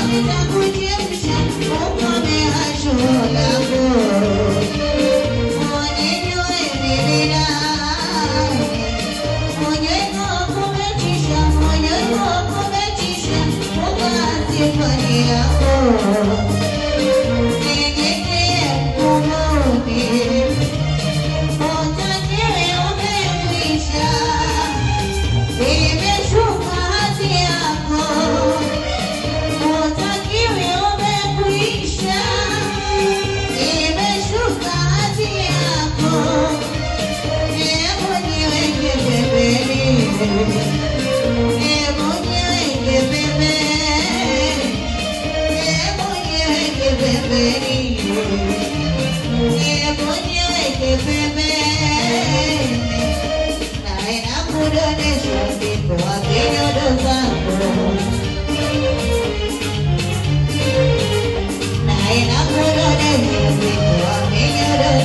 Nitakuchemsha ukome jasho lako. Unijue mimi nani, mwenye kukumetisha, mwenye kukumetisha, ukasifani yako. Nyenyekee mkumuni, utakiwe umekwisha, imeshuka hati yako. Utakiwe umekwisha, imeshuka hati yako. Hebu niweke pembeni, hebu niweke pembeni, hebu niweke pembeni, hebu niweke pembeni. Naye nakudonesha ndipo wapi nyodo zako.